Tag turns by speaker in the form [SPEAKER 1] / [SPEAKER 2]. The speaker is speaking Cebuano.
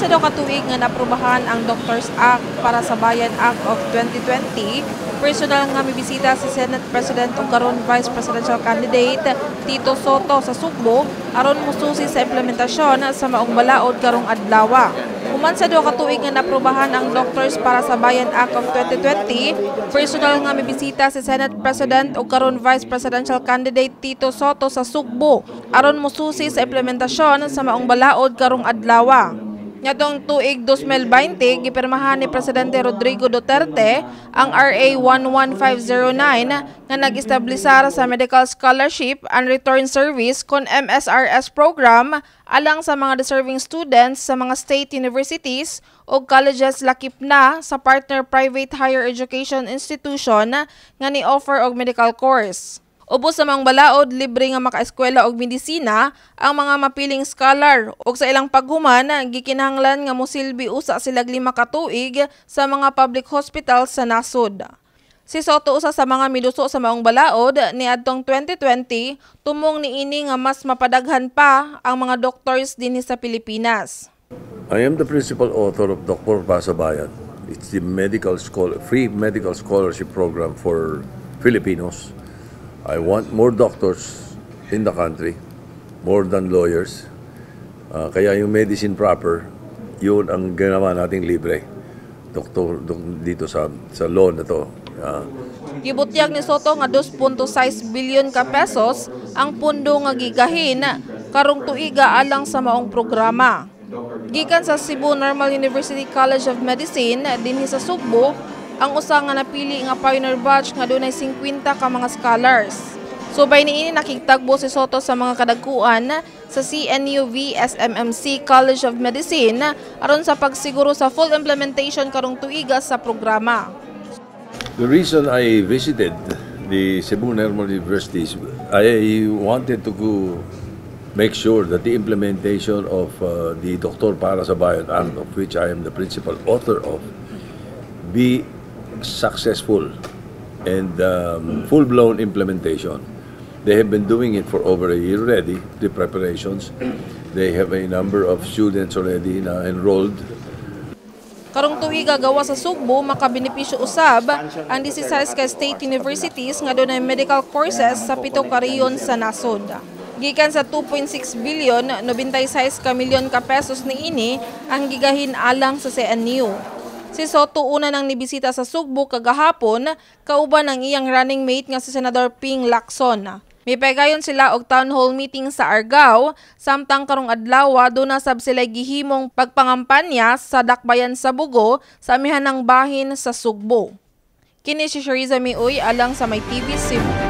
[SPEAKER 1] Human sa 2 ka tuig nga naaprubahan ang Doctors Act para sa Bayan Act of 2020, personal nga mibisita si Senate President ug karon Vice Presidential Candidate Tito Sotto sa Sugbo aron mususi sa implementasyon sa maong balaod karong adlaw. Human sa 2 ka tuig nga naaprubahan ang Doctors para sa Bayan Act of 2020, personal nga mibisita si Senate President ug karon Vice Presidential Candidate Tito Sotto sa Sugbo aron mususi sa implementasyon sa maong balaod karong adlaw. Ngadtong tuig 2020, gipirmahan ni Presidente Rodrigo Duterte ang RA 11509 nga nag-establisar sa Medical Scholarship and Return Service kon MSRS program alang sa mga deserving students sa mga state universities o colleges lakip na sa partner private higher education institution nga ni-offer og medical course. Ubos sa mga balaod, libre nga makaeskwela og medisina ang mga mapiling scholar ug sa ilang paghuman gikinahanglan nga mosilbi usa sila 5 ka tuig sa mga public hospitals sa nasod. Si Sotto usa sa mga miduso sa maong balaod niadtong 2020 tumong niini nga mas mapadaghan pa ang mga doctors dinhi sa Pilipinas.
[SPEAKER 2] I am the principal author of Doktor Para sa Bayan. It's the medical school, free medical scholarship program for Filipinos. I want more doctors in the country, more than lawyers. Kaya yung medicine proper, yun ang ginawa nating libre. Doktor dito sa law na to.
[SPEAKER 1] Gibutyag ni Sotto nga 2.6 billion ka pesos ang pundo nga gigahin karong tuiga alang sa maong programa. Gikan sa Cebu Normal University College of Medicine dinhi sa Sugbo ang usa nga napili nga pioneer batch nga dunay 50 ka mga scholars. Subay niini, nakigtagbo si Sotto sa mga kadagkuan sa CNU VSMMC College of Medicine aron sa pagsiguro sa full implementation karong tuiga sa programa.
[SPEAKER 2] The reason I visited the Cebu Normal University is I wanted to go make sure that the implementation of the Doktor Para sa Bayan Act, of which I am the principal author of, be successful and full-blown implementation. They have been doing it for over a year already, the preparations. They have a number of students already na enrolled.
[SPEAKER 1] Karong tuiga, gawas sa Sugbo, makabenepisyo usab ang 16 ka state universities nga dunay medical courses sa pito ka rehiyon sa nasod. Gikan sa 2.6 billion, 96 ka milyon ka pesos niini ang gigahin alang sa CNU. Si Sotto una nang nibisita sa Sugbo kagahapon kauban ang iyang running mate nga si Senador Ping Lacson. Mipagayon sila og town hall meeting sa Argao, samtang karong adlaw duna sab sila gihimong pagpangampanya sa Dakbayan sa Bogo sa amihanang bahin sa Sugbo. Kini si Shariza Miuy alang sa May TV Cebu.